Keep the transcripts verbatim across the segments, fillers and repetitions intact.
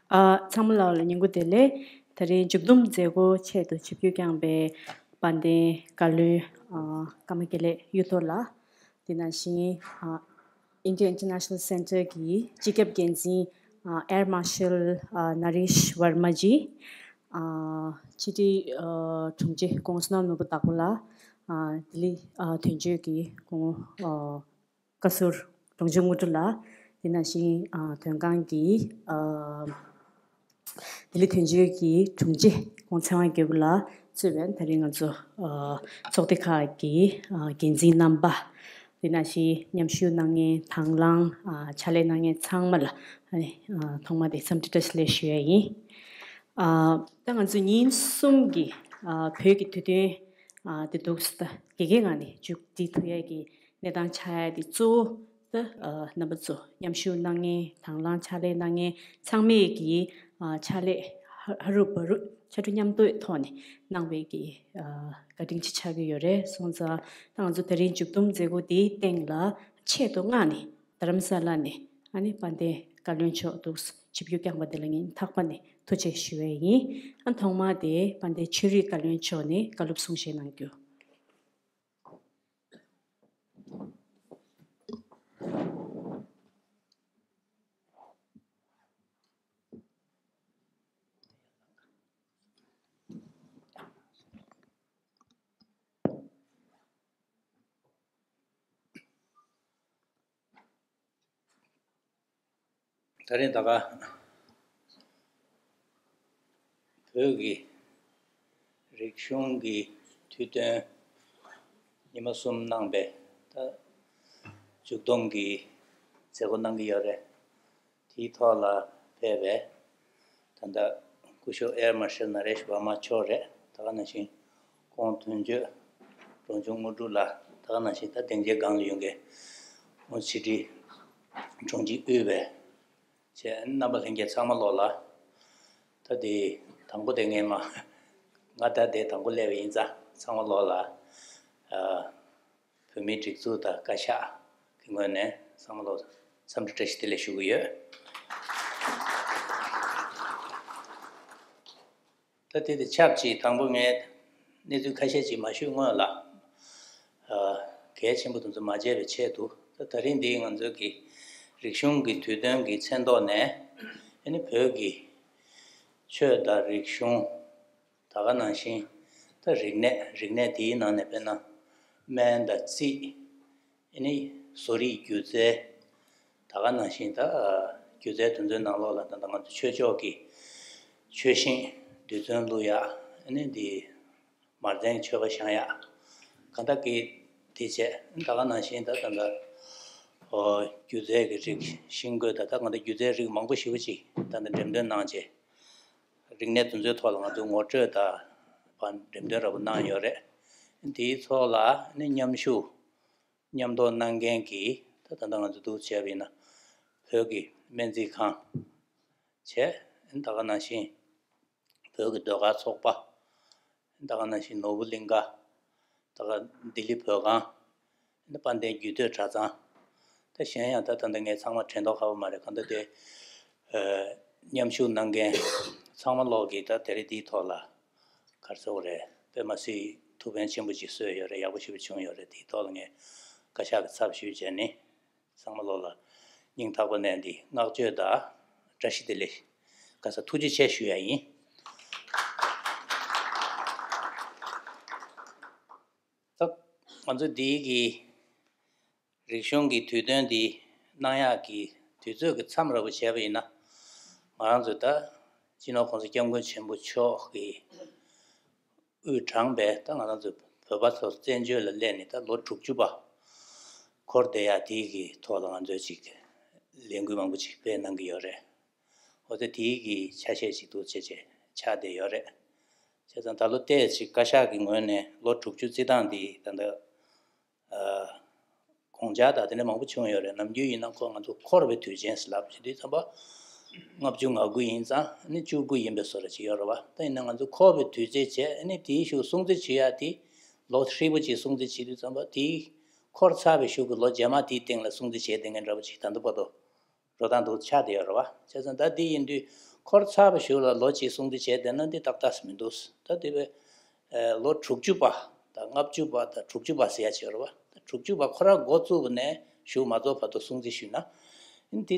ཨ། ཚང་མ་ལ་ལ་ཉིན་གུང་བདེ་ལེགས། ད་རིང་མཇུག་བསྡོམས་མཛད་སྒོ་ཆེད་དུ་ཆིབས་བསྒྱུར་བསྐྱངས་པའི་དཔལ་ལྡན་བཀའ་བློན་ཨ་ཀརྨ་དགེ་ལེགས་གཡུ་ཐོག་ལགས། དེ་ནང་བཞིན་ཨ་India International Center གྱི་སྤྱི་ཁྱབ་འགན་འཛིན་ཨ་Air Marshal ཨ་Naresh Verma ཇི། ཨ་ཕྱི་དྲིལ་ཨ་དྲུང་ཆེ་ྋགོང་བསོད་ནམས་ནོར་བུ་བདག་པོ་ལགས། ཨ་ལྡི་ལི་ཨ་དོན་གཅོད་ཀྱི་ྋགོང་ཨ་བཀའ་ཟུར་དྲུང་ཆེ་དངོས་གྲུབ་ལགས། དེ་ནང་བཞིན་ཨ་དོན་ཁང་གི་ཨ་ལྡི་ལི་དོན་གཅོད་ཀྱི་དྲུང་ཆེ་ྋགོང་ཚེ་དབང་རྒྱལ་པོ་ལགས་གཙོས་པའི་ད་རིང་ང་ཚོ་ཨ་ཚོགས་སྡེ་ཁག་གི་ཨ་འགན་འཛིན་རྣམ་པ། དེ་ནང་བཞིན་མཉམ་ཞུགས་གནང་མཁན་དང་བླངས་ཨ་ཕྱག་ལས་གནང་མཁན་ཚང་མ་ལ་ཨ་ནི་ཨ་ཐོག་མ་དེ་འཚམས་འདྲི་བཀྲ་ཤིས་བདེ་ལེགས་ཞུ་ཡ་ཡིན། ཨ་ད་ང་ཚོ་ཉིན་གསུམ་གྱི་ཨ་བོད་ཀྱི་དུས་སྟོན་ཨ་དེ་འདུག་སེ་ད་དགེ་རྒན་ངང་ནས་མཇུག་སྒྲིལ་ཐུབ་ཡ་གི་གནས་སྟངས་ཆགས་ཡ་དེ་གཙོ་བོ་ད་ཨ་རྣམ་པ་ཚོ་མཉམ་ཞུགས་གནང་མཁན་དང་བླངས་ཕྱག་ལས་གནང་མཁན་ཚང་མས་ཀྱི་ཨ་ཕྱག་ལས་ཧ་ཧ་རུ་བ་རུ་ཕྱར་གྲུ་མཉམ་འདེགས་ཐོག་ནས་གནང་བའི་གི་ཨ་བཀའ་དྲིན་ཅིག་ཆགས་ཀྱི་ཡོད་རེད། སོང་ཙང་ད་ང་ཚོ་ད་རིང་མཇུག་བསྡོམས་མཛད་སྒོ་དེའི་སྟེང་ལ་ཆེད་དུ་མངགས་ནས་རྡ་རམ་ས་ལ་ནས་ཨ་ནི་དཔལ་ལྡན་བཀའ་བློན་མཆོག་འདུག་སེ་ཆིབས་བསྒྱུར་བསྐྱངས་པ་དེ་ལ་ངས་ཐག་པ་ནས་ཐུགས་རྗེ་ཞུ་བ་ཡིན། ཨ་ཐོག་མ་དེ་དཔལ་ལྡན་ཆོས་རིག་བཀའ་བློན་མཆོག་ནས་བཀའ་སློབ་གསུང་བཤད་གནང་རྒྱུ། ད་རེས་ད་ག་བོད་ཀྱི་རིག་གཞུང་གི་དུས་སྟོན་ཉི་མ་གསུམ་གནང་པའི་ད་མཇུག་བསྡོམས་ཀྱི་མཛད་སྒོ་གནང་གི་ཡོད་རེད། དེའི་ཐོག་ལ་ཕེབས་པའི་ད་ལྟ་སྐུ་ཞབས་ཨེར་མར་ཤལ་ནཱ་རེཤ་བར་མ་མཆོག་རེད། ད་ག་ནང་བཞིན་ཁོང་དོན་གཅོད་དྲུང་ཆེ་དངོས་གྲུབ་ལགས། ད་ག་ནང་བཞིན་ད་སྡིངས་ཆའི་སྒང་ལ་ཡོད་མཁན་ཁོང་ཕྱི་དྲིལ་དྲུང་ཆེ་དབུས་པའི་བཅས་རྣམ་པ་ལྷན་རྒྱས་ཚང་མ་ལོག་ལ། ད་དེ་དང་པོ་དེ་ངས་མ་ང་ད་དེ་དང་པོ་སླེབས་པ་ཡིན་ཙང་ཚང་མ་ལོག་ལ་ཨ་བོད་མིའི་སྒྲིག་འཛུགས་དང་བཀའ་ཤག་གི་ངོས་ནས་ཚང་མ་ལོག་འཚམས་འདྲི་བཀྲ་ཤིས་བདེ་ལེགས་ཞུ་གི་ཡོད། ད་དེ་དེ་ཆབས་ཅིག་དང་པོ་ངས་གནས་ཚུལ་ཁ་ཤས་ཅིག་མ་ཞུས་སྔོན་ལ། ཨ་གལ་ཆེན་པོ་དེ་ཚོ་མ་བརྗེད་པའི་ཆེད་དུ་ད་ད་རིང་འདི་ང་ཚོའི་གི་རིག་གཞུང་གི་དུས་སྟོན་གྱི་མཚན་ཐོག་ནས་ཨ་ནི་བོད་ཀྱི་ཆོས་དང་རིག་གཞུང་། ད་ག་ནང་བཞིན་ད་རིག་གནས་རིག་གནས་དེའི་ནང་ནས་དཔེར་ན་སྨན་དང་རྩིས། ཨ་ནི་བཟོ་རིག་སྒྱུ་རྩལ། ད་ག་ནང་བཞིན་ད་སྒྱུ་རྩལ་དེ་ཚོའི་ནང་ལོགས་ལ་ད་ལྟ་ང་ཚོ་ཆོས་ཕྱོགས་ཀྱི་ཆོས་ཤིང་རྡུལ་ཚོན་བླུག་ཡག་ཨ་ནི་འདི་མར་ཚོན་མཆོད་པ་བཤམས་ཡག་གང་དག་གི་དེ་བྱས། ད་ག་ནང་བཞིན་ད་ད་ལྟ་ཨོ་སྒྱུ་རྩལ་གྱི་རིགས་ཤིང་བརྐོས་ད་ལྟ་ང་ཚོ་སྒྱུ་རྩལ་རིགས་མང་པོ་ཞེ་པོ་ཅིག་ད་ལྟ་འགྲེམས་སྟོན་གནང་བྱས། རིག་གནས་དེ་ཚོའི་ཐོག་ལ་ང་ཚོས་ངོ་སྤྲོད་དང་འགྲེམས་སྟོན་འདྲ་པོ་གནང་ཡོད་རེད། དེའི་ཐོག་ལ་ནི་མཉམ་ཞུགས་མཉམ་དོ་གནང་མཁན་གྱི་ད་ད་ལྟ་ང་ཚོ་འདུག་བྱས་པ་ཡིན་ན་བོད་ཀྱི་སྨན་རྩིས་ཁང་བྱས། ད་ག་ནང་བཞིན་བོད་ཀྱི་ཟློས་གར་ཚོགས་པ། ད་ག་ནང་བཞིན་ནོར་བུ་གླིང་ག། ད་ག་ལྡི་ལི་བོད་ཁང་། དཔལ་ལྡན་རྒྱུད་སྟོད་གྲྭ་ཚང་། ད་གཞན་ཡང་ད་ད་ལྟ་ངས་ཚང་མ་དྲན་མདོག་ཁ་པོ་མ་རེད། གང་ལྟར་དེ་ཨ་མཉམ་ཞུགས་གནང་མཁན་ཚང་མ་ལོག་གིས་ད་དེ་རིང་འདིའི་ཐོག་ལ་ག་རེ་ཟེར་དགོས་རེད། དཔེ་མ་སྲིད་ཐུགས་ཕན་ཆེན་པོ་ཅིག་གསོས་ཡོད་རེད། ཡག་པོ་ཞེ་པོ་བྱུང་ཡོད་རེད། དེའི་ཐོག་ལ་ངས་བཀའ་ཤག་གི་ཚབ་ཞུས་བྱས་ནས་ཚང་མ་ལོག་ལ་སྙིང་ཐག་པ་ནས་འདི་བསྔགས་བརྗོད་དང་བཀྲ་ཤིས་བདེ་ལེགས་བཀའ་ས་ཐུགས་རྗེ་ཆེ་ཞུ་ཡ་ཡིན། ད་ང་ཚོ་འདིའི་གི་རིག་གཞུང་གི་དུས་སྟོན་འདི་གནང་ཡག་གི་དུས་ཚོད་ཀྱི་མཚམས་ར་བོ་བྱས་པ་ཡིན་ན། ང་རང་ཚོ་ད་སྤྱི་ནོར་༸གོང་ས་༸སྐྱབས་མགོན་ཆེན་པོ་མཆོག་གིས་དབུས་དྲངས་པའི་ད་ང་རང་ཚོ་བོད་པ་ཚོ་བཙན་བྱོལ་ལ་སླེབས་ནས་ད་ལོ་དྲུག་ཅུ་པ་འཁོར་བསྡད་ཡག་དེའི་གི་ཐོག་ལ་ང་ཚོས་ཅིག་ལས་འགུལ་མང་པོ་ཅིག་སྤེལ་གནང་གི་ཡོད་རེད། འོ་ད་དེའི་གི་ཆ་ཤས་ཅིག་འདུག་བྱས་བྱས་ཆགས་བསྡད་ཡོད་རེད། བྱས་ཙང་ད་ལོ་ཏོག་ཙམ་བཀའ་ཤག་གི་ངོས་ནས་ལོ་དྲུག་ཅུ་རྩི་སྟངས་འདི་ད་ལྟ་ཨ་དགོངས་འཆར་དང་དེ་འདྲ་མང་པོ་བྱུང་ཡོད་རེད། ནམ་རྒྱུན་ཡིན་ན་ཁོ་ང་ཚོ་འཁོར་བའི་དུས་ཆེན་ཟེར་ལབ་བྱེད་དུས་ཙམ་པ་ལྔ་བཅུ་ང་དགུ་ཡིན་ཙང་ནི་བཅུ་དགུ་ཡིན་པའི་བཟོ་འདྲ་ཅིག་ཡོད་རེད་བ། ད་ཡིན་ན་ང་ཚོ་འཁོར་བའི་དུས་ཚོད་བྱས་ནི་དེའི་གཞུག་སྲུང་བརྩི་བྱེད་ཡག་དེ་ལོ་ཧྲིལ་པོ་ཅིག་སྲུང་བརྩི་བྱེད་དུས་ཙམ་པ་དེའི་འཁོར་ཚར་བའི་གཞུག་གི་ལོ་རྗེས་མ་དེའི་སྟེང་ལ་སྲུང་བརྩི་བྱེད་བསྡད་མཁན་འདྲ་པོ་ཅིག་ད་ལྟ་བར་དུ་འགྲོ་སྟངས་འདུག་ཆགས་བསྡད་ཡོད་རེད་བ། བྱས་ཙང་ད་འདི་ཡིན་དུས་ འཁོར་ཚར་བའི་གཞུག་ལ་ལོ་གཅིག་སྲུང་བརྩི་བྱས་བསྡད་ན་འདི་ཏག་ཏག་མི་འདུག་ད་དེ་བས་ལོ་དྲུག་ཅུ་པ་དང་ལྔ་བཅུ་པ་དང་དྲུག་ཅུ་པ་ཟེར་ཡ་ཅིག་ཡོད་རེད་བ། དྲུག་ཅུ་པ་ཁོ་རང་འགོ་བཙུགས་པ་ནས་གཞུག་མ་རྫོགས་བར་དུ་སྲུང་བརྩི་ཞུས་ན་འདི་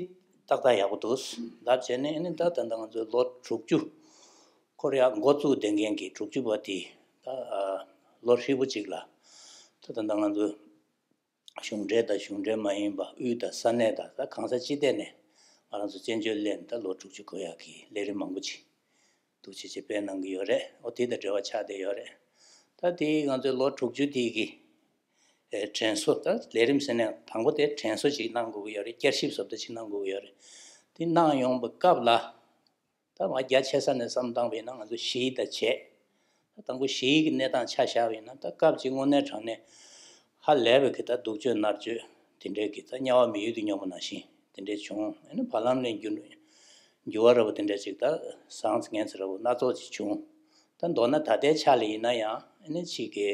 ཏག་ཏག་ཡག་པོ་འདུག་ལབ་བྱས་ནས་ཨ་ནི་ད་ད་ལྟ་ང་ཚོའི་ལོ་དྲུག་ཅུ་ཁོ་རང་འགོ་བཙུགས་བསྡད་མཁན་གྱི་དྲུག་ཅུ་པ་དེ་ད་ལོ་ཧྲིལ་པོ་གཅིག་ལ་ད་ད་ལྟ་ང་ཚོའི་གཞུང་འབྲེལ་དང་གཞུང་འབྲེལ་མ་ཡིན་པ་དབུས་དང་ས་གནས་དང་ད་གང་ས་ཅི་ཐད་ནས་ང་རང་ཚོ་བཙན་བྱོལ་སླེབས་ནས་ད་ལོ་དྲུག་ཅུ་འཁོར་ཡག་གི་ལས་རིམ་མང་པོ་ཅིག་འདུག་བྱས་བྱས་སྤེལ་གནང་གི་ཡོད་རེད། འོ་དེ་དང་འབྲེལ་བ་ཆགས་བསྡད་ཡོད་རེད། ད་དེ་ང་ཚོའི་ལོ་དྲུག་ཅུ་དེ་གི་ཨེ་དྲན་གསོ། ད་ལས་རིམ་ཟེར་ནས་དང་པོ་དེ་དྲན་གསོ་ཅིག་གནང་དགོས་ཀྱི་ཡོད་རེད། བསྐྱར་ཞིབ་བཟོ་ལྟ་ཅིག་གནང་དགོས་ཀྱི་ཡོད་རེད། དེ་གནང་ཡོང་བའི་སྐབས་ལ། ད་ང་རྒྱ་ཆེ་ས་ནས་བསམ་བཏང་བས་ན་ང་ཚོ་ཞི་བདེ་དང་བྱས། ད་དང་པོ་ཞི་བདེ་གི་གནས་སྟངས་ཆ་བཞག་པས་ན་ད་སྐབས་གཅིག་དངོས་གནས་དྲང་གནས་ཧ་ལས་པའི་གི་ད་སྡུག་སྤྱོད་མནར་གཅོད་དེ་འདྲའི་གི་ད་དམྱལ་བ་མི་ཡུལ་དུ་སྙོམས་པ་ནང་བཞིན་དེ་འདྲའི་བྱུང་། ཨ་ནི་བར་ལམ་ནས་འགྱུར་འགྱུར་བ་འདྲ་པོ་དེ་འདྲ་ཅིག་ད་ཟང་ངན་ཟེར་བ་སྣ་ཚོགས་ཅིག་བྱུང་། ད་མདོར་ན་ད་ལྟའི་ཆ་ལ་ཡིན་ན་ཡང་ཨ་ནི་ཅིག་གི་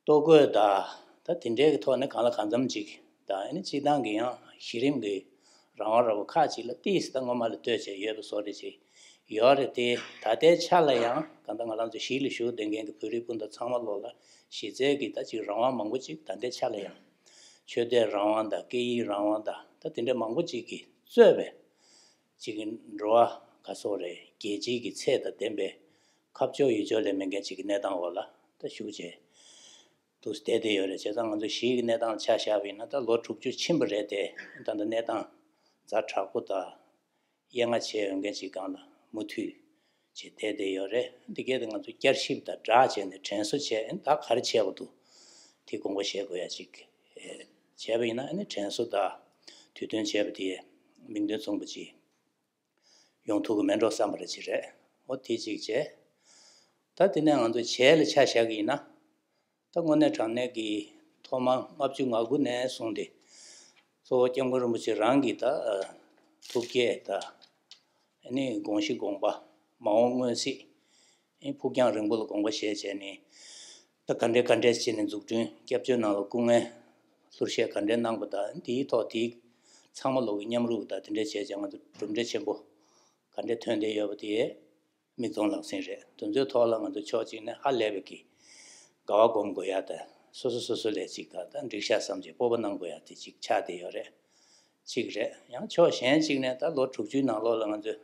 ལྟོ་གོས་དང་ད་དེ་འདྲའི་གི་ཐོག་ནས་གང་ལ་གང་འཚམ་ཅིག་དང་ཨ་ནི་སྤྱིར་བཏང་གི་ཡང་གཞི་རིམ་གྱི་རང་དབང་འདྲ་པོ་ཁག་ཅིག་ལ་ཏིས་ད་སྔོན་མ་ལ་ལྟོས་བྱས་ཡོད་པ་བཟོ་འདྲ་ཅིག་ཡོད་རེད་དེ། ད་ལྟའི་ཆ་ལ་ཡང་གང་ལྟར་ང་རང་ཚོ་གཞིས་ལ་བཞུགས་བསྡད་མཁན་གྱི་བོད་རིགས་སྤུན་ཟླ་ཚང་མ་ལོག་ལ་གཞི་རྩའི་གི་ད་ཅིག་རང་དབང་མང་པོ་ཅིག་ད་ལྟའི་ཆ་ལ་ཡང་ཆོས་དད་རང་དབང་དང་སྐད་ཡིག་རང་དབང་དང་ད་དེ་འདྲའི་མང་པོ་ཅིག་གིས་གཙོས་པའི་ཅིག་གི་འགྲོ་བ་ག་སོགས་རེད། རྒྱལ་སྤྱིའི་གི་ཚད་དང་ལྡན་པའི་ཁ་ཕྱོགས་ཡུལ་ཕྱོགས་ལས་མེད་མཁན་ཅིག་གི་གནས་སྟངས་འོག་ལ་ད་བཞུགས་བྱས་འདུག་བསྡད་བསྡད་ཡོད་རེད། བྱས་ཙང་ང་ཚོ་གཞིས་ཀྱི་གནས་སྟངས་ཆ་བཞག་པ་ཡིན་ན་ད་ལོ་དྲུག་ཅུ་ཕྱིན་པ་རེད་དེ། ད་ལྟ་གནས་སྟངས་ཛ་དྲག་པོ་དང་ཡ་ང་བྱས་ཡོད་མཁན་ཅིག་སྒང་ལ་མུ་མཐུད་བྱས་བསྡད་བསྡད་ཡོད་རེད། འདི་གས་དེ་ང་ཚོ་བསྐྱར་ཞིབ་དང་སྦྲགས་བྱས་ནས་དྲན་གསོ་བྱས། ད་ག་རེ་བྱས་པ་འདུག་དེ་དགོངས་པ་བཞེས་དགོས་ཡ་ཅིག་བྱས་པ་ཡིན་ན་ཨ་ནི་དྲན་གསོ་དང་དུས་སྟོན་བྱས་པ་དེ་མིང་དོན་མཚུངས་པ་ཅིག་ཡོང་ཐུབ་ཀྱི་མེད་འགྲོ་བསམ་པ་རེ་ཅིག་རེད། འོ་དེ་ཅིག་བྱས། ད་དེ་ནས་ང་ཚོ་བྱས་ལ་ཆ་བཞག་གི་ཡིན་ན། ད་དངོས་གནས་དྲང་གནས་ཀྱི་ཐོག་མ་ལྔ་བཅུ་ང་དགུ་ནས་བཟུང་སྟེ། གཙོ་བོ་སྐྱབས་མགོན་རིན་པོ་ཆེ་རང་གི་ད་ཐུགས་བསྐྱེད་དང་། ཨ་ནི་དགོངས་གཞི་དགོངས་པ། མ་འོངས་མངོན་གཟིགས། ཨ་ནི་ཕུགས་རྒྱང་རིང་པོ་ལ་དགོངས་པ་བཞེས་བྱས་ནས། ད་ག་འདྲས་ག་འདྲས་བྱས་ནས་འཛུགས་སྐྲུན་སྐྱབས་བཅོལ་ནང་ལ་སྐུ་ངལ་ལྷུར་བཞེས་ག་འདྲས་གནང་པ་དང་། དེའི་ཐོག་དེའི་ཚང་མ་ལོག་གི་མཉམ་རུབ་དང་དེ་འདྲས་བྱས་བྱས་ང་ཚོ་གྲུབ་འབྲས་ཆེན་པོ་ག་འདྲས་ཐོན་བསྡད་ཡོད་པ་དེ་མིག་མཐོང་ལག་ཟིན་རེད། དེ་ཚོའི་ཐོག་ལ་ང་ཚོ་ཕྱོགས་གཅིག་ནས་ཧ་ལས་པའི་གི་དགའ་བ་སྒོམ་དགོས་ཡ་དང་། སོ་སོ་སོ་སོ་ལས་ཅིག་ད་ད་འགྲིག་ཤག་བསམ་བྱས་སྤོབས་པ་གནང་དགོས་ཡ་དེ་ཅིག་ཆགས་བསྡད་ཡོད་རེད། གཅིག་རེད། ཡང་ཕྱོགས་གཞན་གཅིག་ནས་ད་ལོ་དྲུག་ཅུའི་ནང་ལོགས་ལ་ང་ཚོས་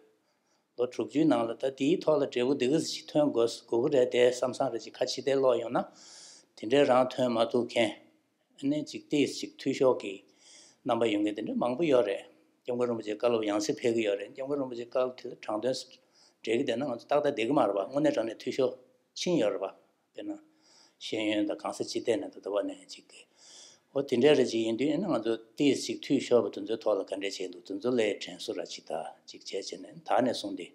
ལོ་དྲུག་ཅུའི་ནང་ལ་ད་དེའི་ཐོག་ལ་འབྲས་བུ་འདི་ག་ཅིག་ཐོན་དགོས་དགོས་ཀྱི་རེད་དེ་བསམ་བསམ་རེ་ཅིག་ཁ་ཕྱི་བལྟས་ཀློག་ཡོང་ན། དེ་འདྲའི་རང་ཐོན་མ་ཐུབ་མཁན། ཨ་ནི་ཅིག་ཏིས་ཅིག་འཐུས་ཤོར་གྱི་རྣམ་པ་ཡོང་མཁན་དེ་འདྲ་མང་པོ་ཡོད་རེད། སྐྱབས་མགོན་རིན་པོ་ཆེའི་བཀའ་སློབ་ཡང་སེ་ཕེབས་ཀྱི་ཡོད་རེད། སྐྱབས་མགོན་རིན་པོ་ཆེའི་བཀའ་སློབ་དེ་ལ་དྲང་དོན་འགྲེལ་གྱི་བསྡད་ན་ང་ཚོ་ཏག་ཏག་བསྡད་ཀྱི་མ་རེད་པ། དངོས་གནས་དྲང་གནས་འཐུས་ཤོར་ཕྱིན་ཡོད་རེད་པ། དཔེར་ན། ཤེས་ཡོན་དང་གང་ས་ཅི་ཐད་ནས་ད་ལྟ་བ་ནས་ཅིག་གི། འོ་དེ་འདྲ་རེ་ཅིག་ཡིན་དུས་ཨ་ནི་ང་ཚོ་ཏིས་ཅིག་འཐུས་ཤོར་བ་དེ་ཚོའི་ཐོག་ལ་ག་འདྲས་བྱས་འདུག་དེ་ཚོ་ལ་དྲན་གསོ་ར་ཅིག་ད་ཅིག་བྱས་བྱས་ནས་ད་ནས་བཟུང་སྟེ།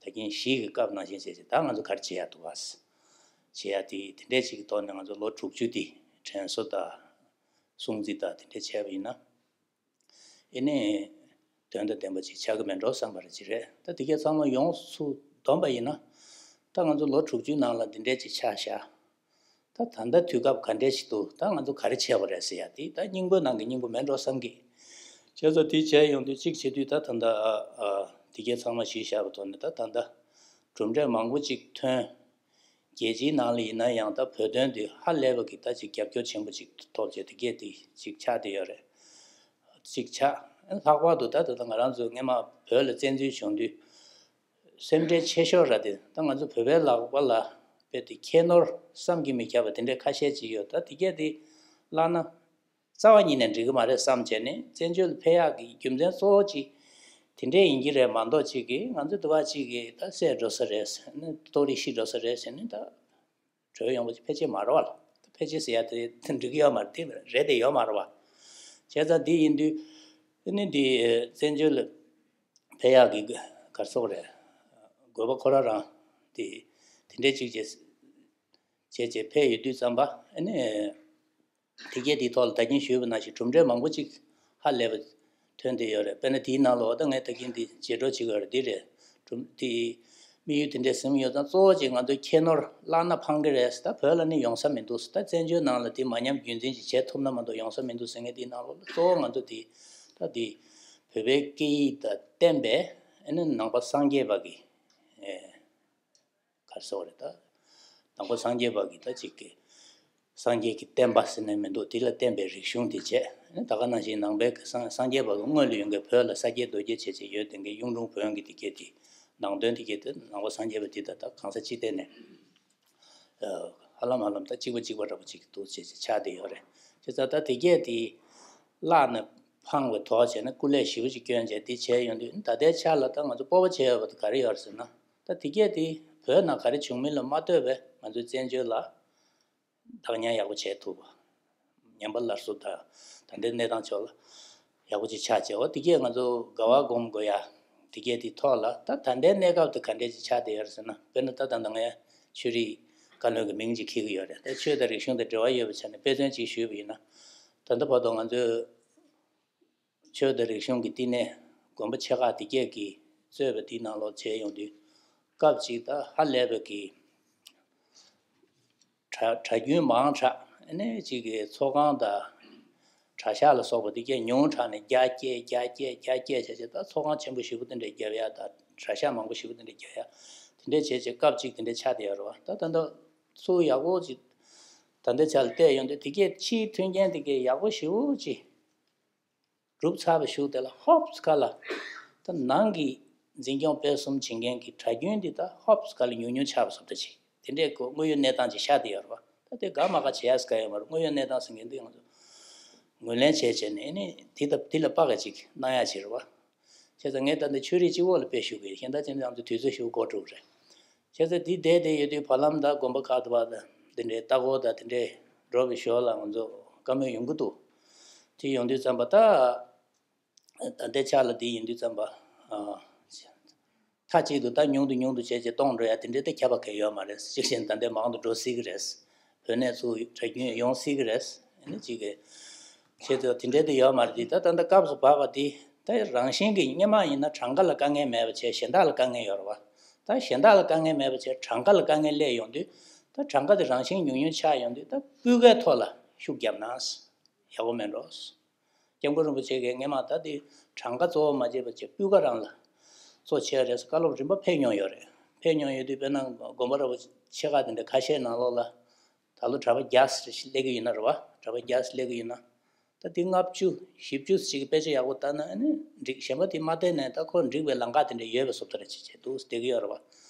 ད་གིན་གཞིས་ཀྱི་སྐབས་ནང་བཞིན་བྱས་བྱས་ད་ང་ཚོ་ག་རེ་བྱེད་ཡ་འདུག་བ། བྱེད་ཡ་དེ་དེ་འདྲས་ཅིག་གི་ཐོག་ནས་ང་ཚོ་ལོ་དྲུག་ཅུ་དེ་དྲན་གསོ་དང་། སྲུང་བརྩི་དང་དེ་འདྲས་བྱས་པ་ཡིན་ན། ཨེ་ནི། དོན་དང་ལྡན་པ་ཅིག་ཆགས་ཀྱི་མེད་འགྲོ་བསམ་པ་རེ་ཅིག་རེད། ད་དེ་གས་ཚང་མ་ཡོངས་སུ་བསྡོམས་པ་ཡིན་ན། ད་ང་ཚོ་ལོ་དྲུག་ཅུའི་ནང་ལ་འདི་འདྲས་ཅིག་ཆགས་བཞག་ད་ད་ལྟ་དུས་སྐབས་ག་འདྲས་ཞིག་འདུག་ད་ང་ཚོ་ག་རེ་བྱས་པ་རེད་ཟེར་ཡ་དེ་ད་སྙིང་པོའི་ནང་གི་སྙིང་པོ་མེད་འགྲོ་བསམ་གི། བྱས་ཙང་དེ་བྱས་ཡོང་དུས་གཅིག་བྱེད་དུས་ད་ད་ལྟ་ཨ་ཨ་དེ་གས་ཚང་མ་གཞི་བཞག་པའི་ཐོག་ནས་ད་ད་ལྟ་གྲུབ་འབྲས་མང་པོ་ཅིག་ཐོན། རྒྱལ་སྤྱིའི་ནང་ལ་ཡིན་ན་ཡང་ད་བོད་དོན་འདི་ཧ་ལས་པ་གི་ད་ཅིག་རྒྱབ་སྐྱོར་ཆེན་པོ་ཅིག་ཐོབ་བྱས་དེ་གས་དེ་ཅིག་ཆགས་བསྡད་ཡོད་རེད། ཅིག་ཆགས། ལྷག་པར་དུ་ད་ད་ལྟ་ང་རང་ཚོ་སྔས་མ་བོད་ལ་བཙན་འཛུལ་བྱུང་དུས། སེམས་ཁྲལ་ཆེ་ཤོས་ར་དེ་ད་ང་ཚོ་བོད་པའི་ལག་པ་ལ་དཔེ་དེ་ཁྱད་ནོར་བསམ་གྱིས་མི་ཁྱབ་པ་དེ་འདྲའི་ཁ་ཤས་ཅིག་ཡོད། ད་དེ་གས་དེ་བརླག་ན། རྩ་བ་ཉིད་ནས་འགྲིག་གི་མ་རེད་བསམ་བྱས་ནས་བཙན་བྱོལ་ལ་ཕེབས་ཡག་གི་རྒྱུ་མཚན་གཙོ་བོ་གཅིག་དེ་འདྲས་ཡིན་གྱི་རེད་མ་གཏོགས་གཅིག་གིས་ང་ཚོ་འདི་བ་གཅིག་གིས་ད་བསད་འགྲོ་ས་རེད་ཟེར་ནས་ལྟོ་རིགས་ཤི་འགྲོ་ས་རེད་ཟེར་ནས་ད་བྲོས་ཡོང་བ་ཕལ་ཆེར་མ་རེད་བ། ཕལ་ཆེར་ཟེར་ཡག་དེ་འགྲིག་གི་ཡོད་མ་རེད། དེ་རེད་དེ་ཡོད་མ་རེད་བ། བྱས་ཙང་འདི་ཡིན་དུས་ཨ་ནི་འདི་བཙན་བྱོལ་ལ་ཕེབས་ཡག་གི་ག་རེ་ཟེར་དགོས་རེད། དགོས་པ་ཁོ་རང་རང་དེ་དེ་འདྲས་གཅིག་བྱས་བྱས་བྱས་ཕེབས་ཡོད་དུས་ཙམ་པ་ཨ་ནི། དེ་གས་དེའི་ཐོག་ལ་ད་གིན་ཞུས་པ་ནང་བཞིན་གྲུབ་འབྲས་མང་པོ་ཅིག་ཧ་ལས་པ་ཐོན་བསྡད་ཡོད་རེད། དཔེར་ན་དེའི་ནང་ལ་འོ་ད་ངས་ད་གིན་འདི་བརྗེ་སྒྲོག་བྱེད་དགོས་རེད། འདི་རེད། གྲུབ་དེ་དམིགས་ཡུལ་དེ་འདྲས་ཟིན་ཡོད་ཙང་གཙོ་བོ་ཅིག་ང་ཚོའི་ཁྱད་ནོར་བརླག་ན་ཕངས་གི་རེད། ད་བོད་ལ་ནི་ཡོང་ས་མི་འདུག་ད་བཙན་བྱོལ་ནང་ལ་དེ་མ་ཉམས་རྒྱུན་འཛིན་ཅིག་བྱེད་ཐུབ་ན་མ་གཏོགས་ཡོང་ས་མི་འདུག་ཟེར་མཁན་དེའི་ནང་ལོགས་ལ་གཙོ་བོ་ང་ཚོ་དེ་ད་དེ་བོད་པའི་སྐད་ཡིག་དང་བསྟན་པའི་ ཨ་ནི་ནང་པ་སངས་རྒྱས་པ་གི་ཨེ་ག་རེ་ཟེར་བ་རེད་ད། ནང་པ་སངས་རྒྱས་པ་གི་ད་ཅིག་གི་སངས་རྒྱས་ཀྱི་བསྟན་པ་ཟེར་ནས་མི་འདུག་དེ་ལ་བརྟེན་པའི་རིག་གཞུང་དེ་བྱས། ཨ་ནི་ད་ག་ནང་བཞིན་ནང་པའི་གི་སངས་སངས་རྒྱས་པ་གི་སྔོན་ལ་ཡོང་མཁན་བོད་ལ་ས་སྐྱེས་རྡོ་སྐྱེས་བྱས་བྱས་ཡོད་དེ་འགའི་གཡུང་དྲུང་བོན་གྱི་དེ་སྐད་དེ་ནང་དོན་དེ་སྐད་དེ་ནང་པ་སངས་རྒྱས་པ་དེ་ད་ད་གང་ས་ཅི་བལྟས་ནས། ཧ་ལམ་ཧ་ལམ་ད་གཅིག་པ་གཅིག་པ་འདྲ་པོ་གཅིག་འདུག་ཅེས་ཆགས་བསྡད་ཡོད་རེད། བྱས་ཙང་ད་དེ་གས་དེ་བརླག་ནས་ཕངས་པའི་དོགས་བྱས་ནས་སྐུ་ལས་ཞེ་པོ་ཅིག་བསྐྱོན་བྱས་འདི་བྱས་ཡོང་དུས་ད་ལྟའི་ཆ་ལ་ད་ང་ཚོ་སྤོབས་པ་བྱེད་འོས་པ་དེ་ག་རེ་ཡོད་རེད་ཟེར་ན། ད་དེ་གས་དེ་བོད་ནང་ག་རེ་བྱུང་མིན་ལ་མ་ལྟོས་པའི་ང་ཚོའི་བཙན་བྱོལ་ལ་བདག་ཉར་ཡག་པོ་བྱས་ཐུབ་པ། ཉམས་པ་སླར་གསོ་དང་ད་ལྟའི་གནས་སྟངས་ཕྱོགས་ལ་ཡག་པོ་ཅིག་ཆགས་བྱས། འོ་དེ་གས་ང་ཚོ་དགའ་བ་སྒོམ་དགོས་ཡ་དེ་གས་དེ་ཐོག་ལ་ད་ད་ལྟའི་གནས་སྐབས་དེ་ག་འདྲས་ཅིག་ཆགས་བསྡད་ཡོད་རེད་ཟེར་ན། དཔེར་ན་ད་ད་ལྟ་ངས་ཆོས་རིག་བཀའ་བློན་གྱི་མིང་ཅིག་འཁྱེར་གྱི་ཡོད་རེད། ད་ཆོས་དང་རིག་གཞུང་དང་འབྲེལ་བ་ཡོད་པའི་ཆ་ནས་དཔེ་མཚོན་ཅིག་ཞུས་པ་ཡིན་ན། ད་ལྟ་བར་དུ་ང་ཚོས་ཆོས་དང་རིག་གཞུང་གི་བསྟི་གནས་དགོན་པ་ཆེ་ཁག་དེ་གས་ཀྱིས་གཙོས་པའི་དེའི་ནང་ལོགས་བྱས་ཡོང་དུས་སྐབས་ཅིག་ད་ཧ་ལས་པའི་གི་གྲྭ་གྲྭ་རྒྱུན་མང་དྲགས། ཨ་ནི་གཅིག་གི་ཚོགས་ཁང་དང་གྲྭ་ཤག་ལ་སོགས་པ་དེ་གས་ཉུང་དྲགས་ནས་རྒྱ་སྐྱེད་རྒྱ་སྐྱེད་རྒྱ་སྐྱེད་བྱས་བྱས་ད་ཚོགས་ཁང་ཆེན་པོ་ཞེ་པོ་དེ་འདྲ་བརྒྱབ་ཡ་དང་གྲྭ་ཤག་མང་པོ་ཞེ་པོ་དེ་འདྲ་བརྒྱབ་ཡ་དེ་འདྲ་བྱས་བྱས་སྐབས་ཅིག་དེ་འདྲ་ཆགས་བསྡད་ཡོད་རེད་བ། ད་ད་ལྟ་ཚུར་ཡག་པོ་ཅིག་ད་ལྟའི་ཆ་ལ་བལྟས་ཡོང་དུས་དེ་གས་ཕྱིའི་མཐུན་རྐྱེན་དེ་གས་ཡག་པོ་ཞེ་པོ་ཅིག་གྲུབ་ཚར་བའི་གཞུག་དེ་ལ་ཧོབ་ཁ་ལ། ད་ནང་གི་འཛིན་སྐྱོང་སྤེལ་གསུམ་བྱེད་མཁན་གྱི་གྲྭ་རྒྱུན་འདི་ད་ཧོབ་ཁ་ལ་ཉུང་ཉུང་ཆགས་པ་བཟོ་འདྲ་ཅིག་དེ་འདྲའི་གོ་དངོས་ཡོད་གནས་སྟངས་ཅིག་ཤར་བསྡད་ཡོད་རེད་བ། ད་དེ་དགའ་མ་དགའ་བྱེད་ཡ་ཟེར་ག་ཡོད་མ་རེད། དངོས་ཡོད་གནས་སྟངས་ཟེར་མཁན་འདི་ང་ཚོ་ངོས་ལེན་བྱས་བྱས་ནས་ཨ་ནི་དེ་ད་དེ་ལ་དཔག་ག་ཅིག་གནང་ཡ་ཅིག་རེད་བ། བྱས་ཙང་ངས་ད་ལྟ་ཆོས་རིག་སྤྱི་འོག་ལ་དཔེ་ཞུ་གི་ཡིན། གཞན་དག་ཅི་འདྲ་ང་ཚོ་དུས་ཚོད་ཞུ་འགོ་འགྲོ་གི་རེད། བྱས་ཙང་འདི་བསྡད་བསྡད་ཡོད་དུས་བར་ལམ་ད་དགོན་པ་ཁག་ཏུ་བ་དང་འདི་འདྲའི་ལྟ་སྐོར་དང་དེ་འདྲའི་འགྲོ་བའི་ཞོར་ལ་ང་ཚོ་བཀའ་མོལ་ཡོང་གི་འདུག་དེ་ཡོང་དུས་ཙམ་པ་ད་ད་ལྟའི་ཆ་ལ་འདི་ཡིན་དུས་ཙམ་པ་ཨ་མཐའ་གཅིག་ཏུ་ད་ཉུང་དུ་ཉུང་དུ་བྱས་བྱས་གཏོང་འགྲོ་ཡ་དེ་འདྲའི་ད་ཁྱབ་པ་གང་ཡོད་མ་རེད། གཅིག་བྱས་ན་ད་ལྟའི་མང་དུ་འགྲོ་སྲིད་ཀྱི་རེད། བོད་ནས་ཚུར་གྲྭ་རྒྱུན་ཡོང་སྲིད་ཀྱི་རེད། ཨ་ནི་གཅིག་གི་བྱས་ཙང་དེ་འདྲའི་དེ་ཡོད་མ་རེད། དེ་ད་ད་ལྟ་སྐབས་སུ་བབས་པ་དེ་ད་རང་བཞིན་གྱི་སྔོན་མ་ཡིན་ན་གྲངས་ཀ་ལ་དཀའ་ངལ་མེད་པ་བྱས་གཞན་དག་ལ་དཀའ་ངལ་ཡོད་རེད་བ། ད་གཞན་དག་ལ་དཀའ་ངལ་མེད་པ་བྱས་གྲངས་ཀ་ལ་དཀའ་ངལ་སླེབས་ཡོང་དུས་ད་གྲངས་ཀ་དེ་རང་བཞིན་ཉུང་ཉུང་ཆགས་ཡོང་དུས་ད་སྤུས་ཀའི་ཐོག་ལ་ཤུགས་བརྒྱབ་ན་ཡག་པོ་མེད་འགྲོ། སྐྱབས་མགོན་རིན་པོ་ཆེ་གིས་སྔོན་མ་ད་དེ་གྲངས་ཀ་གཙོ་བོ་མ་བྱས་པ་བྱས་སྤུས་ཀ་རང་ལ་གཙོ་ཆེ་བ་རེད་ཟེར་བཀའ་སློབ་རིམ་པ་ཕེབས་མྱོང་ཡོད་རེད། ཕེབས་མྱོང་ཡོད་དུས་དཔེར་ན་དགོན་པ་ར་བ་ཆེ་ཁག་དེ་འདྲ་ཁ་ཤས་ནང་ལོགས་ལ་ད་ལོ་གྲྭ་པ་བརྒྱ་ཙམ་ཞིག་སླེབས་ཀྱི་ཡོད་ན་རེད་བ། གྲྭ་པ་བརྒྱ་ཙམ་སླེབས་ཀྱི་ཡོད་ན། ད་དེ་ལྔ་བཅུ་བཞི་བཅུ་ཞིག་གི་དཔེ་ཆ་ཡག་པོ་ལྟ་ན་ཨ་ནི་འགྲིག་གཞན་པ་དེ་མ་བལྟས་ནས་ད་ཁོ་འགྲིག་པའི་ལམ་ཁ་དེ་འདྲ་ཡོད་པའི་བཟོ་ལྟ་རེ་བྱེད་བྱེད་འདུག་བསྡད་ཀྱི་ཡོད་རེད་བ།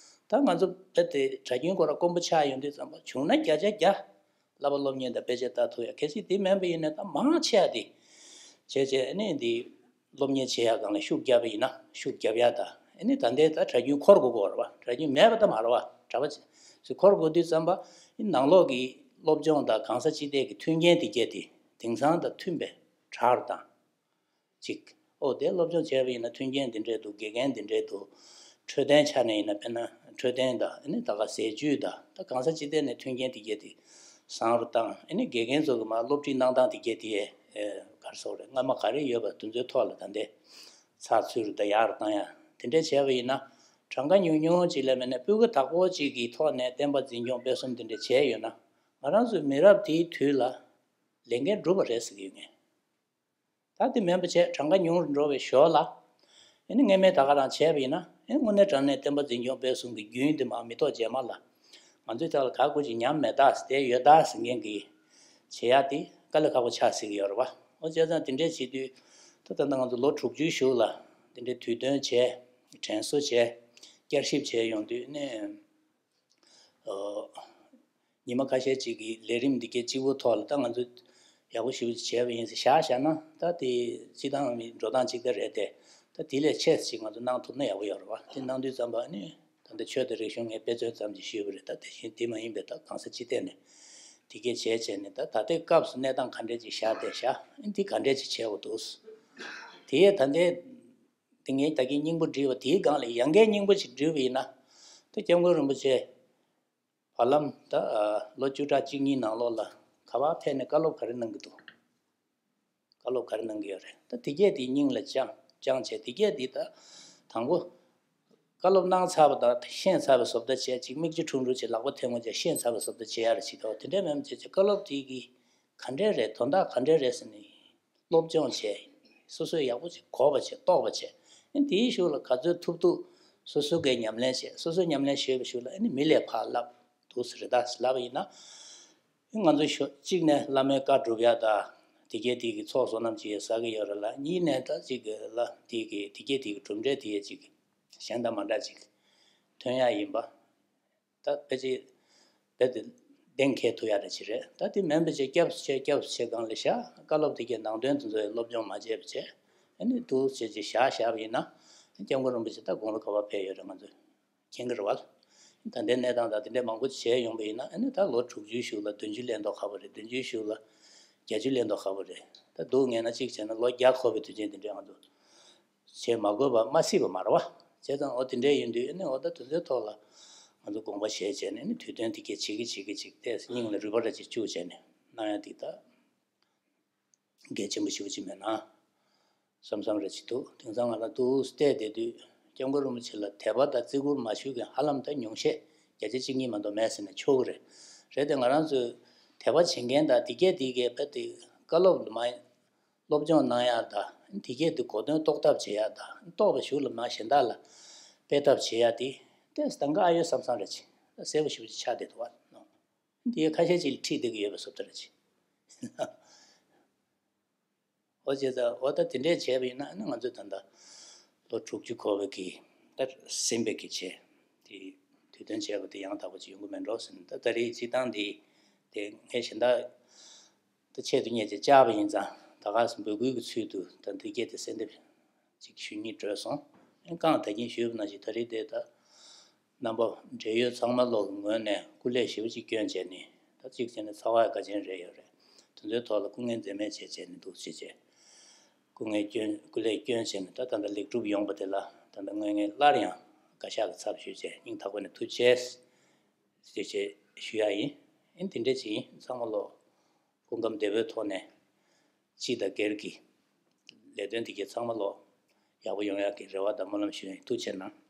ད་ང་ཚོ་དཔེ་དེ་གྲྭ་རྒྱུན་ཁོ་ར་དཀོན་པོ་ཆགས་ཡོང་དུས་ཙམ་པ་བྱུང་ན་བརྒྱ་ཆ་བརྒྱ། བསླབ་པ་སློབ་གཉེར་དང་དཔེ་ཆ་ལྟ་ཐུབ་ཡ། གལ་སྲིད་དེ་མིན་པ་ཡིན་ན་ད་མང་ཆེ་བ་དེ་བྱས་བྱས་ཨ་ནི་འདི་སློབ་གཉེར་བྱེད་ཡ་སྒང་ལ་ཤུགས་བརྒྱབ་པ་ཡིན་ན་ཤུགས་བརྒྱབ་ཡ་ད་ཨ་ནི་ད་ལྟའི་ད་གྲྭ་རྒྱུན་འཁོར་དགོས་ཀྱི་ཡོད་རེད་བ། གྲྭ་རྒྱུན་མེད་པ་ད་མ་རེད་བ། གྲྭ་པ་ཚོ་འཁོར་དགོས་དུས་ཙམ་པ་ཨ་ནི་ནང་ལོགས་ཀྱི་སློབ་སྦྱོང་དང་གང་ཟག་སྤྱི་སྟེགས་ཀྱི་མཐུན་རྐྱེན་དེ་གྱད་དེ་དེང་སང་དང་མཐུན་པའི་དྲག་རུ་བཏང་། གཅིག་ཨོ་དེ་སློབ་སྦྱོང་བྱས་པ་ཡིན་ན་མཐུན་རྐྱེན་འདི་འདྲས་འདུག་དགེ་རྒན་འདི་འདྲས་འདུག་འཕྲོད་བསྟེན་ཆ་ནས་ཡིན་ན་དཔེར་ན་འཕྲོད་བསྟེན་དང་ཨ་ནི་ད་ག་ཟས་བཅུད་དང་ད་གང་ཟག་སྤྱི་སྟེགས་ནས་མཐུན་རྐྱེན་དེ་གྱད་དེ་བཟང་རུ་བཏང་། ཨ་ནི་དགེ་རྒན་ཚོ་གི་མ་སློབ་ཁྲིད་གནང་སྟངས་དེ་གྱད་དེ་ཨེ་ག་རེ་ཟེར་དགོས་རེད། སྔ་མ་ག་རེ་ཡོད་པ་དེ་ཚོའི་ཐོག་ལ་ད་འདི་ཚགས་ཚུད་རུ་ད་ཡག་རུ་བཏང་ཡ་དེ་འདྲས་བྱས་པ་ཡིན་ན་གྲངས་ཀ་ཉུང་ཉུང་ཅིག་ལས་མེད་ན་སྤུས་ཀ་དག་པོ་ཅིག་གི་ཐོག་ནས་བསྟན་པ་འཛིན་སྐྱོང་སྤེལ་གསུམ་དེ་འདྲས་བྱས་ཡོད་ན་ང་རང་ཚོའི་མི་རབས་དེའི་དུས་ལ་ལས་འགན་འགྲུབ་པ་རེད་ཟེར་གྱི་ཡོད་ངེས། ད་དེ་མིན་པ་བྱས་གྲངས་ཀ་ཉུང་རུ་འགྲོ་བའི་ཞོར་ལ། ཨེ་ནི་སྔོན་མའི་ད་ག་རང་བྱས་པ་ཡིན་ན་ཨེ་དངོས་གནས་དྲང་གནས་བསྟན་པ་འཛིན་སྐྱོང་སྤེལ་གསུམ་གྱི་རྒྱུན་དེ་མར་མི་ཐོག་རྗེས་མ་ལ། ང་ཚོའི་ཐད་ལ་ག་དགོས་ཀྱི་ཉམས་མེད་ད་དེ་ཡོད་ད་ཟེར་མཁན་གྱི་བྱེད་ཡ་དེ་དཀའ་ལས་ཁག་པོ་ཆགས་སྲིད་ཀྱི་ཡོད་རེད་བ། འོ་བྱས་ཙང་དེ་འདྲས་བྱེད་དུས་ད་ད་ལྟ་ང་ཚོ་ལོ་དྲུག་ཅུའི་གཞུག་ལ་དེ་འདྲའི་དུས་སྟོན་བྱས། དྲན་གསོ་བྱས། བསྐྱར་ཞིབ་བྱས་ཡོང་དུས་ནས། ཉི་མ་ཁ་ཤས་ཅིག་གི་ལས་རིམ་འདི་གའི་གཅིག་པོ་ཐོག་ལ་ད་ང་ཚོས་ཡག་པོ་ཞེ་པོ་ཅིག་བྱས་པ་ཡིན་ཟེར་བཞག་བཞག་ན་ད་དེ་སྤྱི་བཏང་མི་འགྲོ་སྟངས་གཅིག་པ་རེད་དེ། ད་དེ་ལས་ཆེ་ཅིག་ང་ཚོ་གནང་ཐུབ་ན་ཡག་པོ་ཡོད་རེད་བ། དེ་གནང་དུས་ཙམ་པ་ནི་ད་ལྟ་ཆོས་དང་རིག་གཞུང་ངས་དཔེ་མཚོན་ཙམ་ཅིག་ཞུས་པ་རེད། ད་དེ་བཞིན་དེ་མ་ཡིན་པའི་ད་གང་ཟག་སྤྱི་སྟེགས་ནས་དེ་གའི་བྱས་བྱས་ནས་ད་ད་ལྟའི་སྐབས་སུ་གནས་སྟངས་ག་འདྲས་ཅིག་བཞག་བསྡད་བཞག་འདི་ག་འདྲས་ཅིག་བྱས་འོ་འདུག་དེ་ཡས་ད་ལྟའི་དེ་ངས་ད་གིན་སྙིང་པོ་བྲིས་པ་དེའི་སྒང་ལ་ཡང་བསྐྱར་སྙིང་པོ་ཞིག་བྲིས་པ་ཡིན་ན། ད་སྐྱབས་མགོན་རིན་པོ་ཆེ་བར་ལམ་ད་ལོ་བཅུ་ཕྲག་གཅིག་གཉིས་ནང་ལོགས་ལ་ག་པར་ཕེབས་ནས་བཀའ་སློབ་ག་རེ་གནང་གི་འདུག་བཀའ་སློབ་ག་རེ་གནང་གི་ཡོད་རེད། ད་དེ་གས་དེ་སྙིང་ལ་བཅངས་བཅངས་བྱས་དེ་གས་དེ་ད་དང་པོ་བཀའ་སློབ་གནང་ཚར་བ་དང་ཤེས་ཚར་བའི་བཟོ་ལྟ་བྱས་ཅིག་མིག་ཆུ་ཁྲུང་ཁྲུང་ཅིག་ལག་པ་ཐལ་མོ་ཅིག་ཤེས་ཚར་བའི་བཟོ་ལྟ་བྱེད་ཡ་རེ་བྱེད་དོ། དེ་འདྲས་མེད་མ་བྱས་ཅིག་བཀའ་སློབ་དེ་གི་ག་འདྲས་རེད། དོན་དག་ག་འདྲས་རེད་ཟེར་ནས་སློབ་སྦྱོང་བྱས། སོ་སོས་ཡག་པོ་ཅིག་གོ་བ་བྱས་རྟོགས་པ་བྱས། ཨ་ནི་དེའི་གཞུག་ལ་ག་ཚོད་ཐུབ་ཐུབ་སོ་སོ་གའི་ཉམས་ལེན་བྱས། སོ་སོས་ཉམས་ལེན་ཞུས་པའི་གཞུག་ལ་ཨ་ནི་མི་ལ་ཕར་བསླབ་འདུག་ཟེར། ད་ལབ་པ་ཡིན་ན། ང་ཚོ་ཞོ་གཅིག་ནས་བླ་མའི་བཀའ་སྒྲུབ་ཡ་ད་དེ་གས་དེ་གི་ཚོགས་བསོད་ནམས་ཅིག་ཟ་གི་ཡོད་རེད་ལ། གཉིས་ནས་ད་ཅིག་གི་ལ་དེ་གི་དེ་གས་དེ་གི་གྲུབ་འབྲས་དེ་ཡས་ཅིག་གཞན་དང་མ་འདྲ་ཅིག་ཐོན་ཡ་ཡིན་པ། ད་ཕལ་ཆེར་རྦད་དེ་གཏན་འཁེལ་ཐུབ་ཡ་རེ་ཅིག་རེད། ད་དེ་མིན་པ་བྱས་སྐྱབས་སུ་མཆི་སྐྱབས་སུ་མཆི་སྒང་ལ་བཞག་བཀའ་སློབ་དེ་གའི་ནང་དོན་དེ་ཚོ་སློབ་སྦྱོང་མ་བྱས་པ་བྱས། ཨ་ནི་འདུག་བྱས་ཅིག་བཞག་བཞག་པ་ཡིན་ན། སྐྱབས་མགོན་རིན་པོ་ཆེ་ད་དགུང་ལོ་ག་པར་ཕེབས་ཡོད་རེད་ང་ཚོས་མཁྱེན་གྱི་རེད་བ། ད་ལྟའི་གནས་སྟངས་དང་དེ་འདྲའི་མང་པོ་བྱས་ཡོང་པ་ཡིན་ན། ཨ་ནི་ད་ལོ་དྲུག་ཅུའི་གཞུག་ལ་བདུན་ཅུ་སླེབས་མདོག་ཁ་པོ་རེད། བདུན་ཅུའི་གཞུག་ལ་བརྒྱད་ཅུ་སླེབས་མདོག་ཁ་པོ་རེད། ད་སྡུག་བསྔལ་ན་གཅིག་བྱས་ན་ལོ་བརྒྱ་འཁོར་བའི་དུས་ཆེན་དེ་འདྲའི་ང་ཚོ་བྱེད་མ་དགོས་པ་མ་སྲིད་པ་མ་རེད་བ། བྱས་ཙང་འོ་དེ་འདྲའི་ཡིན་དུས་ཨ་ནི་འོ་ད་དེ་ཚོའི་ཐོག་ལ་ང་ཚོ་དགོངས་པ་བཞེས་བྱས་ནས་ཨ་ནི་དུས་སྟོན་དེ་གས་བྱེད་ཀྱི་བྱེད་ཀྱི་བྱེད་ཀྱི་ཏོག་ཙམ་སྙིང་ལ་རུས་པ་ར་ཅིག་བཅུག་བྱས་ནས་གནང་ཡ་དེ་ད་གལ་ཆེན་པོ་ཞེ་པོ་ཅིག་མེད་ན་བསམ་བསམ་ར་ཅིག་འདུག་དེང་སང་ང་རང་འདུག་བལྟས་བསྡད་དུས་སྐྱབས་མགོན་རིན་པོ་ཆེ་ལ་དད་པ་དང་བརྩི་བཀུར་མ་ཞུ་མཁན་ཧ་ལམ་ད་ཉུང་ཤས། བརྒྱ་ཆ་གཅིག་གཉིས་མ་གཏོགས་མེད་ཟེར་ན་ཆོག་གི་རེད། རེད་དེ་ང་རང་ཚོས་དད་པ་བྱེད་མཁན་དང་དེ་གས་དེ་གས་ཕ་དེ་བཀའ་སློབ་ལ་མ་སློབ་སྦྱོང་གནང་ཡག་དང་དེ་གས་དེ་གོ་དོན་རྟོགས་ཐབས་བྱེད་ཡག་དང་རྟོགས་པ་གཞུག་ལ་མ་གཞན་དག་ལ་སྤེལ་ཐབས་བྱེད་ཡག་དེ་ཏོག་ཙམ་ད་འགའ་ཨ་ཡོད་བསམ་བསམ་ར་ཅིག་གསལ་པོ་ཞེ་པོ་ཅིག་ཆགས་བསྡད་འདུག་བ། དེ་ཁ་ཤས་ཅིག་ལ་ཁྲིད་བསྡད་ཀྱི་ཡོད་པའི་བཟོ་ལྟ་ར་ཅིག་འོ་བྱས་ཙང་འོ་ད་དེ་འདྲས་བྱས་པ་ཡིན་ན་ཨ་ནི་ང་ཚོས་ད་ལྟ་ལོ་དྲུག་ཅུ་འཁོར་བའི་གི་ད་ཟིན་པའི་གི་བྱས་དེ་དུས་སྟོན་བྱས་པ་དེ་ཡང་དག་པ་ཅིག་ཡོང་གི་མེད་འགྲོ་ཟེར་ནས། ད་ད་རེས་སྤྱིར་བཏང་འདི་དེ་ངས་གཞན་དག་ད་ཆེད་དུ་གཉེར་བྱས་བཅར་བ་ཡིན་ཙང་ད་ག་སེ་འབོད་སྐུལ་གྱི་ཚུལ་དུ་ད་འདི་སྐད་དེ་གསལ་འདེབས་ཅིག་ཞུ་སྙིང་བྲོས་སོང་། ཨ་ནི་རྐང་ད་གིན་ཞུས་པ་ནང་བཞིན་ད་རེས་དེ་ད་རྣམ་པ་འབྲེལ་ཡོད་ཚང་མ་ལོག་གི་ངོས་ནས་སྐུ་ལས་ཞེ་པོ་ཅིག་བསྐྱོན་བྱས་ནས། ད་གཅིག་བྱས་ནས་ཚོགས་པ་དགའ་ཆེན་རེ་ཡོད་རེད། དེ་ཚོའི་ཐོག་ལ་སྐུ་ངལ་འཛེམས་མེད་བྱས་བྱས་ནས་འདུག་བྱས་བྱས་སྐུ་ངལ་བསྐྱོན་སྐུ་ལས་བསྐྱོན་བྱས་ནས་ད་ད་ལྟ་ལེགས་གྲུབ་ཡོང་པ་དེ་ལ་ད་ལྟ་དངོས་གནས་སླར་ཡང་བཀའ་ཤག་གི་ཚབ་ཞུས་བྱས་སྙིང་ཐག་པ་ནས་ཐུགས་རྗེ་ཆེ་ཞེས་ཞུ་ཡ་ཡིན། ཨ་ནི་དེ་འདྲ་ཅིག་ཡིན། ཚང་མ་ལོ་སྐུ་ཁམས་བདེ་པོའི་ཐོག་ནས་སྤྱི་དང་སྒེར་གྱི་ལས་དོན་དེ་གའི་ཚང་མ་ལོ་ཡག་པོ་ཡོང་ཡག་གི་རེ་བ་དང་སྨོན་ལམ་ཞུ་ཡིན། ཐུགས་རྗེ་གནང་།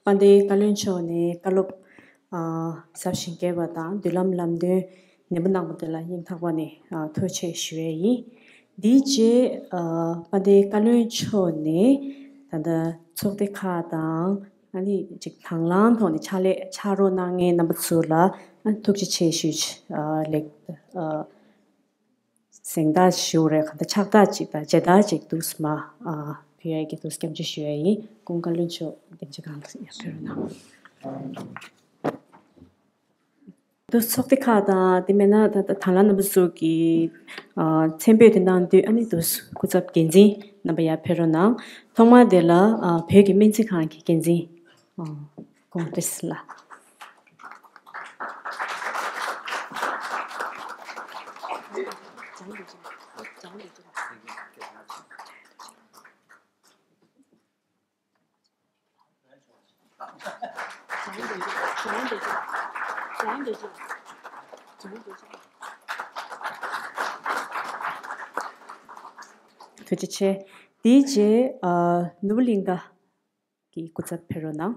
ཨ། དཔལ་ལྡན་བཀའ་བློན་མཆོག་ནས་བཀའ་སློབ་ཨ་ཟབ་ཞིང་རྒྱས་པ་དང་མདུན་ལམ་ལམ་སྟོན་ནན་པོ་གནང་བ་དེ་ལ་སྙིང་ཐག་པ་ནས་ཨ་ཐུགས་རྗེ་ཆེ་ཞུ་ཡས་ཡིན། དེའི་རྗེས་ཨ་དཔལ་ལྡན་བཀའ་བློན་མཆོག་ནས་ད་ལྟ་ཚོགས་སྡེ་ཁག་དང་ཨ་ནི་ཅིག་དང་བླངས་ཐོག་ནས་ཕྱག་ལས་ཕྱག་རོགས་གནང་མཁན་རྣམ་པ་ཚོ་ལ་ཨ་ཐུགས་རྗེ་ཆེ་ཞུ་ཨ་ལེགས་ཨ། གཟེངས་རྟགས་ཞུ་རེད། ག་འདྲ་ཕྱག་རྟགས་ཅིག་དང་མཇལ་དར་ཅིག་འདུག་སེ་མར་ཨ་ཕུལ་ཡས་ཀྱི་འདུག་སེ་སྐྱབས་འཇུག་ཞུ་ཡས་ཡིན། སྐུ་ངོ་བཀའ་བློན་མཆོག་སྡིངས་ཆ་སྒང་ལ་ཡར་ཕེབས་རོགས་གནང་། འདུག་ཚོགས་སྡེ་ཁག་དང་དེ་མིན་ན་ད་ད་དང་བླངས་རྣམ་པ་ཚོ་གི་ཨ་མཚན་འབོད་དེ་གནང་དུས་ཨ་ནི་འདུག་སེ་སྐུ་ཚབ་འགན་འཛིན་རྣམ་པ་ཡར་ཕེབས་རོགས་གནང་། ཐོག་མར་དེ་ལ་ཨ་བོད་ཀྱི་སྨན་རྩིས་ཁང་གི་འགན་འཛིན་ཨ་ཀོང་ཏེས་ལགས། ཐུགས་རྗེ་ཆེ། དེའི་རྗེས་ཨ་ནོར་བུ་གླིང་ག་གི་སྐུ་ཚབ་ཕེབས་རོགས་གནང་།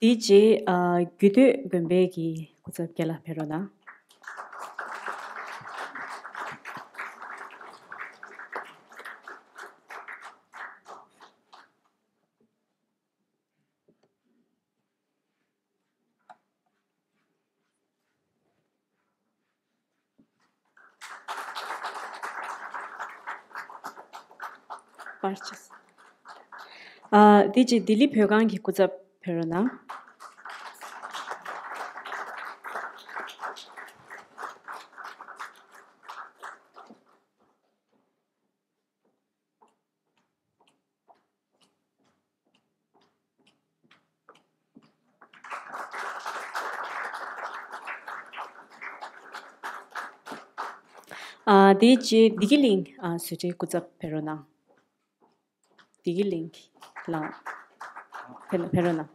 དེའི་རྗེས་ཨ་རྒྱུད་སྟོད་དགོན་པའི་གི་སྐུ་ཚབ་རྒན་ལགས་ཕེབས་རོགས་གནང་། པར་ཆས། ཨ་དེ་རྗེས་ལྡི་ལི་བོད་ཁང་གི་སྐུ་ཚབ་ཕེབས་རོགས་གནང་། ཨ། དེའི་རྗེས་བདེ་སྐྱིད་གླིང་། ཨ། བཟོ་གྲྭའི་སྐུ་ཚབ་ཕེབས་རོགས་གནང་། བདེ་སྐྱིད་གླིང་ལགས། ཕེབས་ཕེབས་རོགས་གནང་།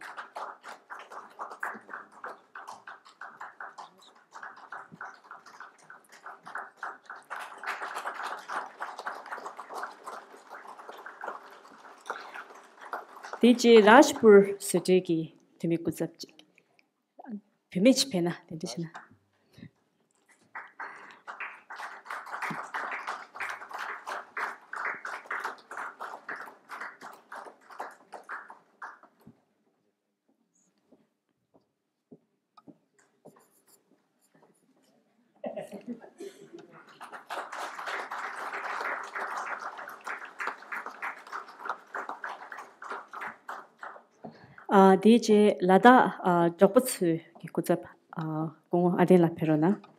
དེའི་རྗེས་རཱཇ་པུར་བཟོ་གྲྭའི་གི་འཐུས་མི་སྐུ་ཚབ་ཅིག་བུད་མེད་ཅིག་ཕེབས་ན་དེ་འདྲ་བྱས་ན། ཨ། དེའི་རྗེས་ལ་དྭགས། ཨ། འབྲོག་པ་ཚོའི་གི་སྐུ་ཚབ། ཨ། སྐུ་ངོ་ཨ་བསྟན་ལགས་ཕེབས་རོགས་གནང་།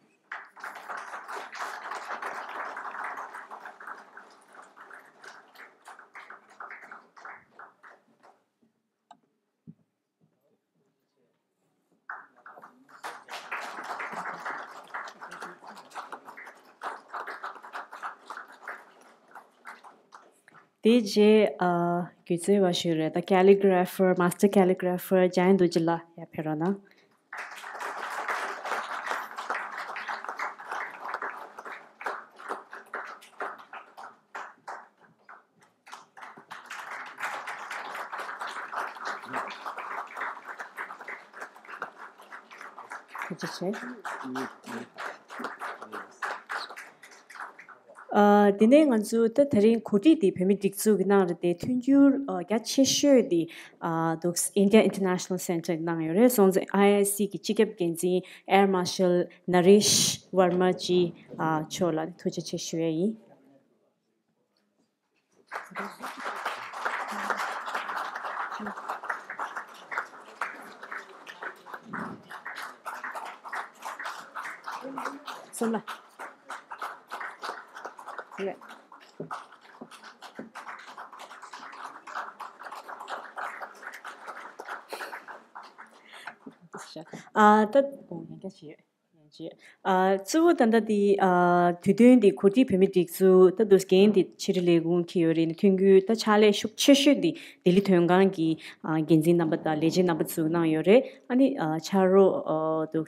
དེའི་རྗེས། ཨ། སྒྱུ་རྩལ་བ་ཞིག་རེད། ད་calligrapher, master calligrapher འཇམ་དབྱངས་རྡོ་རྗེ་ལགས་ཡར་ཕེབས་རོགས་གནང་། ཐུགས་རྗེ་ཆེ། ཨ། དེ་ནས་ང་ཚོ་ད་དེ་རིང་གོ་སྒྲིག་དེ་བོད་མིའི་སྒྲིག་འཛུགས་ཀྱིས་གནང་རེད་དེ། མཐུན་འགྱུར། ཨ། རྒྱ་ཆེ་ཤོས་དེ། ཨ། འདུག India International Centre གནང་ཡོད་རེད། སོང་ཙང་ཨའི་ཨའི་སི་གི་སྤྱི་ཁྱབ་འགན་འཛིན་Air Marshal Naresh Verma ཇི། ཨ། མཆོག་ལ་ཐུགས་རྗེ་ཆེ་ཞུ་ཡས་ཡིན། གསུམ་ལ། རེད། ཨ། ད་དགོངས་ཡང་བསྐྱར་ཞུས་ཡོད། ཨ། གཙོ་བོ་ད་ལྟ་དེ། ཨ། དུས་སྟོན་དེ་གོ་སྒྲིག་བོད་མིའི་སྒྲིག་འཛུགས། ད་དུས་འགན་དེ་ཕྱི་དྲིལ་ལས་ཁུངས་འཁྱེར་ཡོད་རེད། ནི་མཐུན་འགྱུར་ད་ཕྱག་ལས་ཤུགས་ཆེ་ཤོས་དེ་ལྡི་ལི་དོན་ཁང་གི། ཨ། འགན་འཛིན་རྣམ་པ་དང་ལས་བྱེད་རྣམ་པ་ཚོས་གནང་ཡོད་རེད། ཨ་ནི། ཨ། ཕྱག་རོགས། ཨ། འདུག་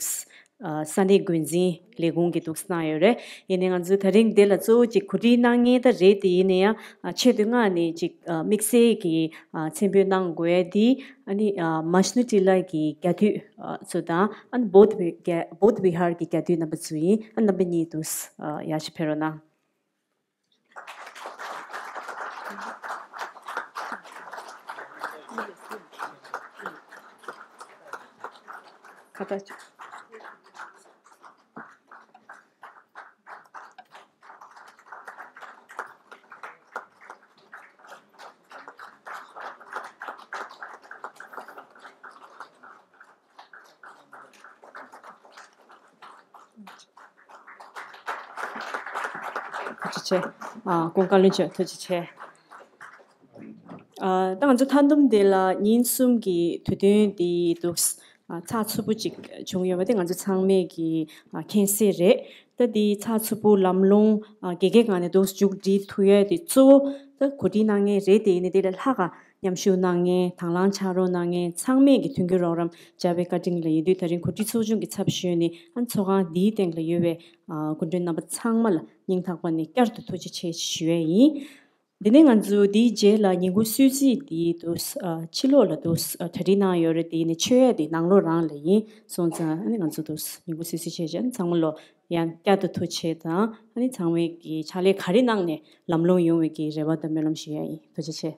ཨ། ས་གནས་འགོ་འཛིན་ལས་ཁུངས་ཀྱིས་འདུག་གནང་ཡོད་རེད། ཡིན་ནའི་ང་ཚོ་དེ་རིང་འདི་ལ་གཙོ་བོ་ཅིག་གོ་སྒྲིག་གནང་མཁན་ད་རེད་དེ། ཡིན་ན་ཡང་། ཨ། ཆེད་དུ་མངགས་ནས་ཅིག་ཨ། དམིགས་བསལ་གྱི། ཨ། མཆན་འབོད་གནང་དགོས་ཡ་དེ། ཨ་ནི། ཨ། མ་ཤུ་ནུ་ཊི་ལ་གི་རྒྱ་སྡོད། ཨ། ཚོ་དང་། ཨ་ནི་བོདྷ་བི་རྒྱ་བོདྷ་བི་ཧར་གྱི་རྒྱ་སྡོད་རྣམ་པ་ཚོ་ཡིན། ཨ། རྣམ་པ་གཉིས་འདུག་ཨ། ཡར་ཞིག་ཕེབས་རོགས་གནང་། ཁ་བཏགས། ཐུགས་རྗེ་ཆེ། ཨ། སྐུ་ངོ་བཀའ་བློན་མཆོག་ཐུགས་རྗེ་ཆེ། ཨ། ད་ང་ཚོ་མཐའ་བསྡོམས་དེ་ལ་ཉིན་གསུམ་གྱི་དུས་སྟོན་དེ་འདུག་ཨ། ཚགས་ཚུད་པོ་ཅིག་བྱུང་ཡོད་པ་དེ་ང་ཚོ་ཚང་མས་ཀྱི། ཨ། མཁྱེན་གསལ་རེད། ད་དེ་ཚགས་ཚུད་པོ་ལམ་ལྷོང་། ཨ། དགེ་རྒན་སྒང་ནས་འདུག་མཇུག་སྒྲིལ་ཐུབ་ཡ་དེ་གཙོ་བོ་ད་གོ་སྒྲིག་གནང་མཁན་རེད་དེ། ཡིན་ནའི་དེ་ལས་ལྷག་ག་མཉམ་ཞུགས་གནང་མཁན། དང་བླངས་ཕྱག་རོགས་གནང་མཁན་ཚང་མས་ཀྱི་མཐུན་འགྱུར་རོགས་རམ་བྱ་བའི་བཀའ་དྲིན་ལ་ཡིན་དུས། ད་རིང་གོ་སྒྲིག་ཚོགས་ཆུང་གི་ཚབ་ཞུས་ནས། ཨ། ཚོགས་ཁང་འདིའི་སྟེང་ལ་ཡོད་པའི། ཨ། སྐུ་མགྲོན་རྣམ་པ་ཚང་མ་ལ་སྙིང་ཐག་པ་ནས་བསྐྱར་དུ་ཐུགས་རྗེ་ཆེ་ཞུ་ཡས་ཡིན། འདི་ནས་ང་ཚོ་འདིའི་རྗེས་ལ་ཉིན་གུང་གསོལ་ཚིགས་འདི་དུ། ཨ། ཕྱི་ལོགས་ལ་དུ། ཨ། གྲ་སྒྲིག་གནང་ཡོད་རེད། དེ་ནས་མཆོད་ཡས་འདི་ནང་ལོགས་རང་ལ་ཡིན། སོང་ཙང་ཨ་ནི་ང་ཚོ་དུ་ཉིན་གུང་གསོལ་ཚིགས་བྱས་རྗེས་ཚང་མ་ལོ་ཡང་བསྐྱར་དུ་ཐུགས་རྗེ་ཆེ་དང་། ཨ་ནི་ཚང་མས་ཀྱི་ཕྱག་ལས་ག་རེ་གནང་ནས་ལམ་ལྷོང་ཡོང་བའི་གི་རེ་བ་དང་སྨོན་ལམ་ཞུ་ཡས་ཡིན། ཐུགས་རྗེ་ཆེ།